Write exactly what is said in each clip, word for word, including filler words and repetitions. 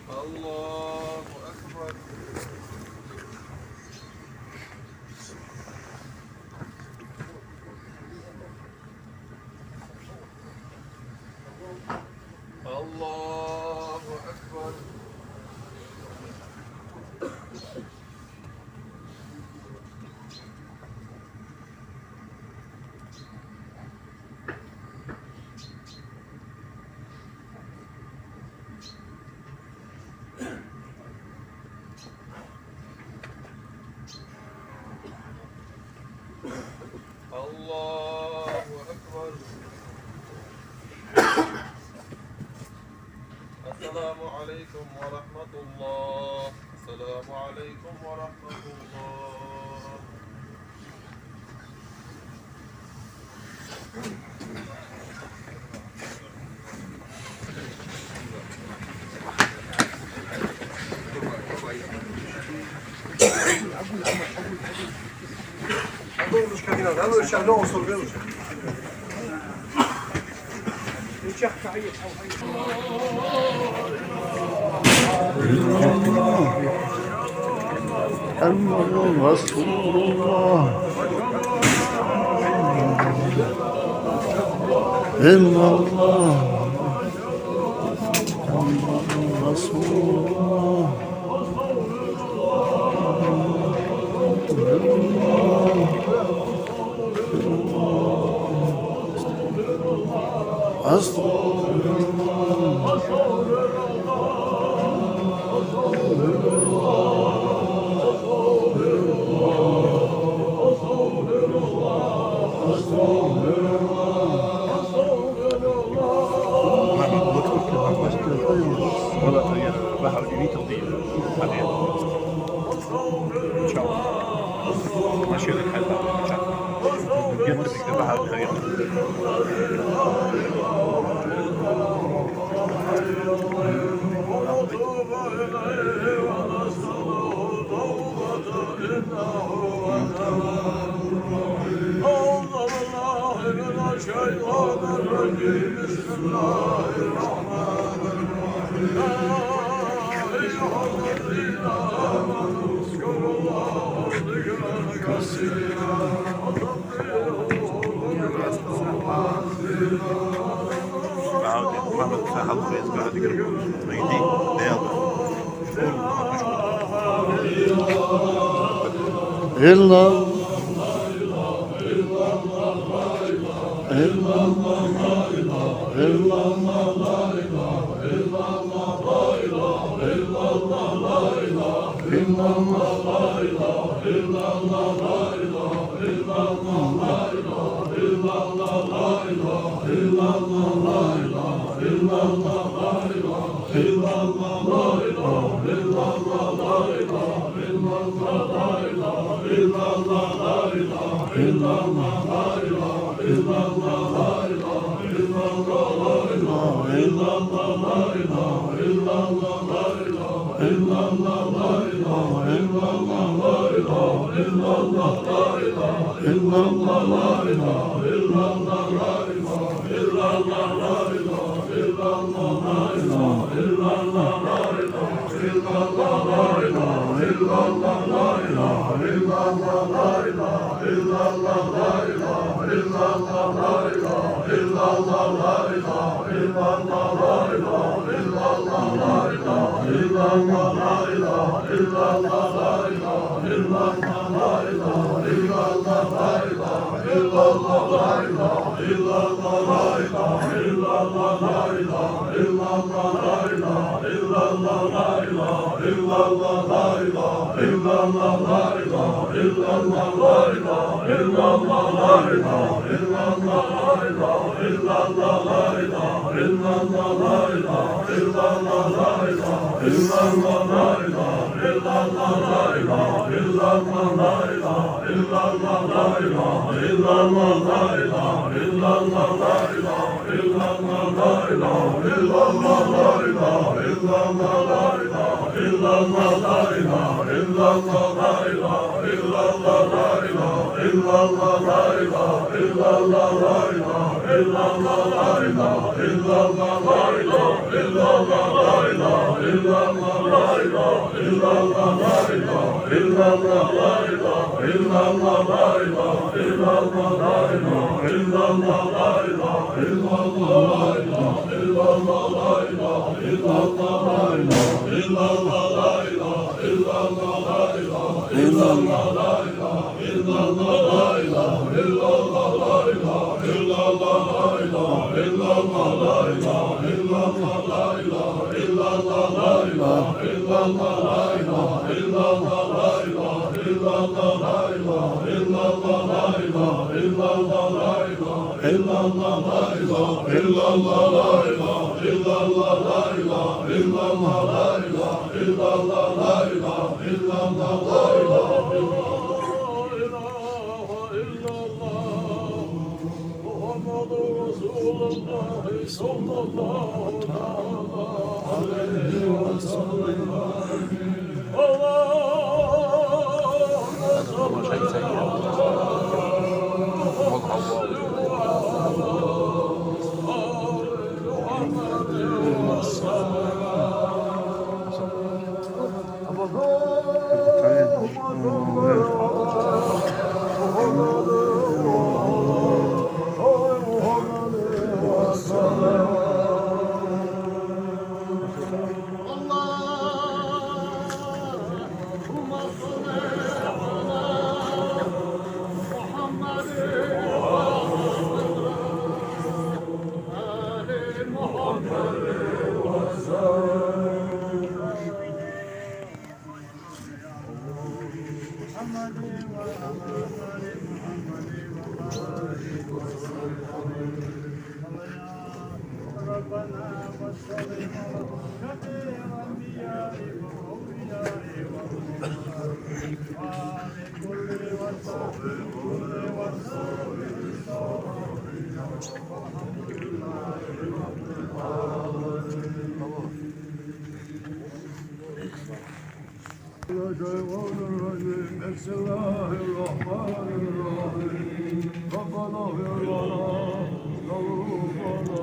الله أكبر. الله أكبر. الله أكبر. السلام عليكم ورحمة الله. السلام عليكم ورحمة الله. محمد رسول الله. إلا الله. محمد رسول الله. أستغفر الله. أعوذ بالله من الشيطان الرجيم. بسم الله الرحمن الرحيم. يا أيها الذين آمنوا اذكروا الله ذكرا كثيرا. إلا، إلا، إلا، محمد رسول الله صلى الله تعالى عليه وسلم. اللهم صل على محمد وعلى آل محمد وسلم. الشيطان الرجيم. بسم الله الرحمن الرحيم. ربنا اغفر لنا ذنوبنا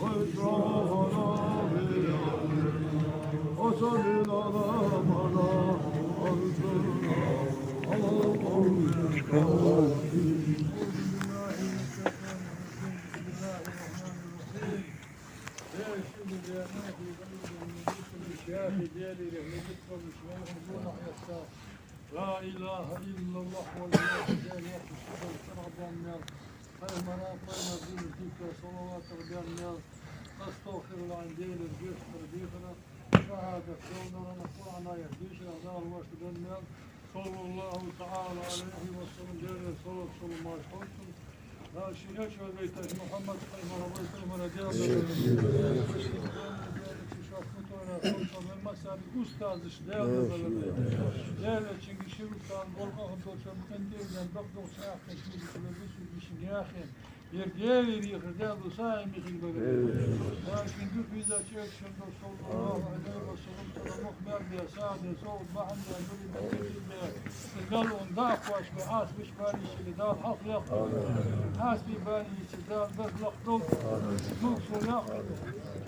وإسرافنا في أمرنا وثبت أقدامنا وانصرنا على القوم الكافرين. لا إله إلا الله والله لا إله إلا الله. صلوات ربي على النبي. أستغفر الله عن دين الجيش تربيتنا. شهادة كوننا قرآن آية ديش الله واشهد أن صلى الله تعالى عليه وسلم. Даьла салот салам маршал хилда цунна. Ший начо вайташ Мухьаммад пайхамар, вай пайхамара Даьла салам. Устазаш Даьла салам. Даьла цунга ший устаза болх хӀама долча къинтӀера бакъдолча яхкаш мижитла бису бишин яхе. Ер Даьла рехар Даьла сагӀа михин бара. Даьла шин духь визача элчан духь саллаллахӀу Ӏалайхи ва саллам, салам мах мел бе, сагӀа бе, совгӀат бахьан бе, нури бе, кхетам бе, из мел ун дакъош бе, Ӏасбиш бариш бе, Дала хьалха яккха. Ӏасби бариш Дала дас лакхдолда. Муксу яккха.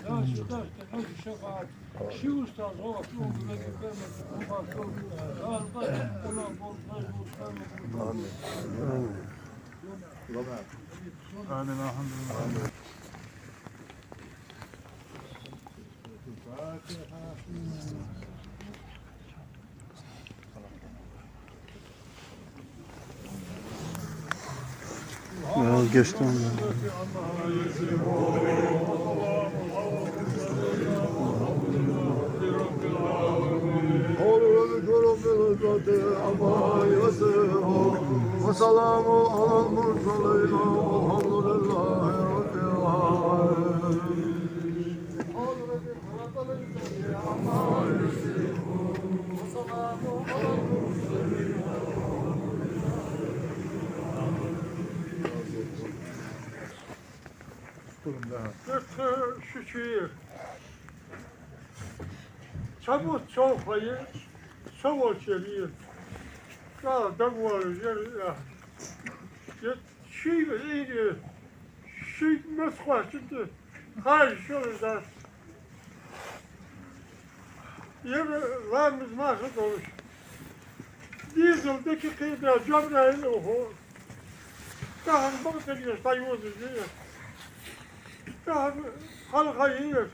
Дала ши ташта хьежа шафаӀат. Ши устаз гӀо, ши угу веги фермер, угу фарш долда. Дала къахетам къонах болда, къахетам болда. Амин. آمين. الحمد لله. Гешт. وسلام على المرسلين والحمد لله رب العالمين. Деррига шучий. Цхьа бутт чоалхай, со волчара. ТӀаккха дагавоалаш яр, я. Я шийга ийна, шийга мас кхоачаш да, хажа шоана дац. Ер ламаз-марха долаш. Дезал дика кхийна Джабраил уху. Тахан бакъдерг дӀайодаш я. Тахан хьалха я.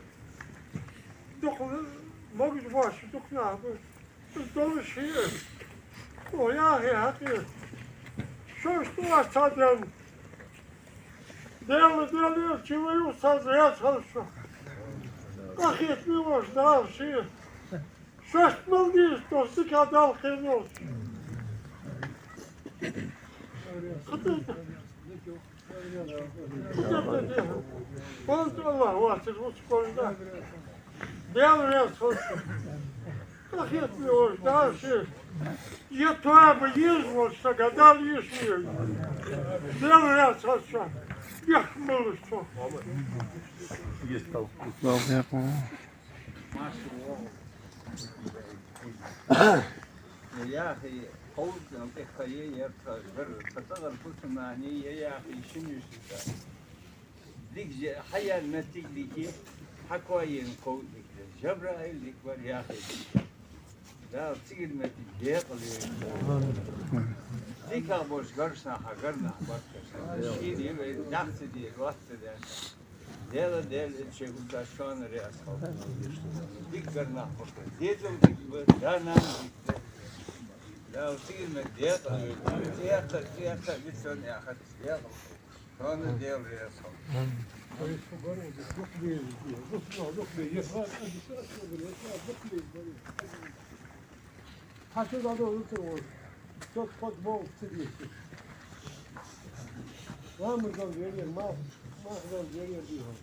Дукха могаш-воацаш дукха нах ба. Из долаш я. О, яхе хьакъе. Шоашта оаца цхьа ден. Даьла, Даьла элча вай ва, царна раьза хилва шо. Къахетаме волча Дала ше. Шоашта мел дезаш дола дика Дала кхийна йолча. Валлахь, вацар вуц кожа да. Даьла раьза хилва шо. Къахетаме волча Дала ше. Е тоба езаш волча сага Дала еза шо. Даьла раьза хилва шо. Яхь мелаш цо. Яхе, кховзткъа тӀехьа е, е тха гар, тха цӀагӀара бусалба нах я, яхе, шин йиша да. Дика же, хьаяьнна моттиг дика я, хьакхоачаш кховзткъа дика я. Джабраил дика вар, яхе дика. Дала цигара моттиг декъала йойла. ДикагӀа болча гарча наха, гарча наха барт. Шийна вай дахцаде, лоаццаде. Даьла, Даьла элча вуца шоана раьза хилва. Дика гарча наха барт. Дезал дика ба, да-нана дика ба. Дала цигара моттиг декъала йойла. ЦӀи яккха, цӀи яккха, вицвенна яхац, декъала. Шоана Даьла раьза хилва. Хьа чу дӀадовза ца вар. Со тхо тӀа бовла ца дезаш. Ламаз дала венер, ма-, марха дала венер дий хьона.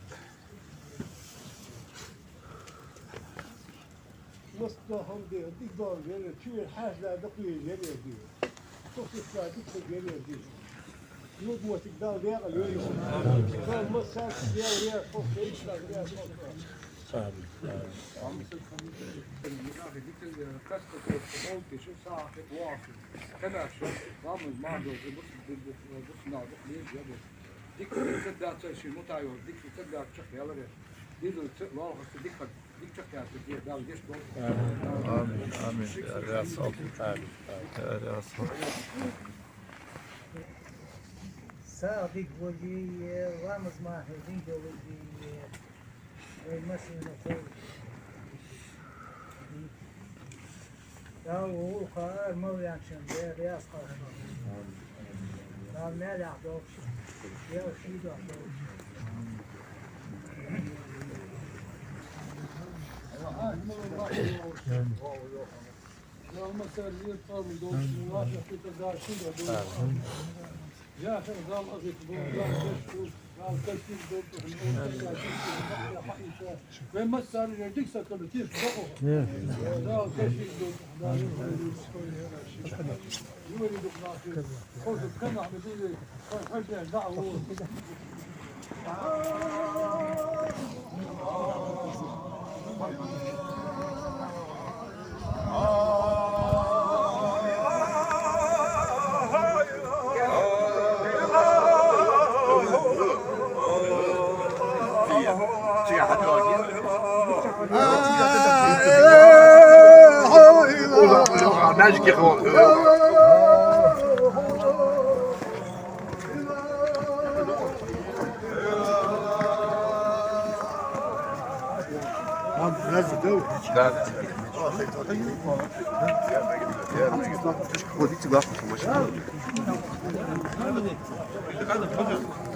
Мас дола хӀама де, дика дола венер, чура хьаьша да дукха веза венер дий. Со сиха да дукха веза венер дий. Юд мотиг Дала декъала йойла. Амин. Дала массане а Даьла раьза хилва, Даьла раьза хилва. Амин. Амин. Дика, дика ца дац, ший мутӀахь йолаш, дика ца дац, чакхъяьлар. Дика ца, лоалахарца дика, дика чакхъяьлар, Дала гешт долда. Амин. Амин. Амин. Амин. Амин. СагӀа дика волаш, ламаз-марха дика долаш, вай массане а хов. Дала гӀулакха ара мел ваьнначун Даьла раьза хилва шоана. Дала маьлехь долда шо, Даьла ший духьа долда шо. اللهم صل وسلم على محمد.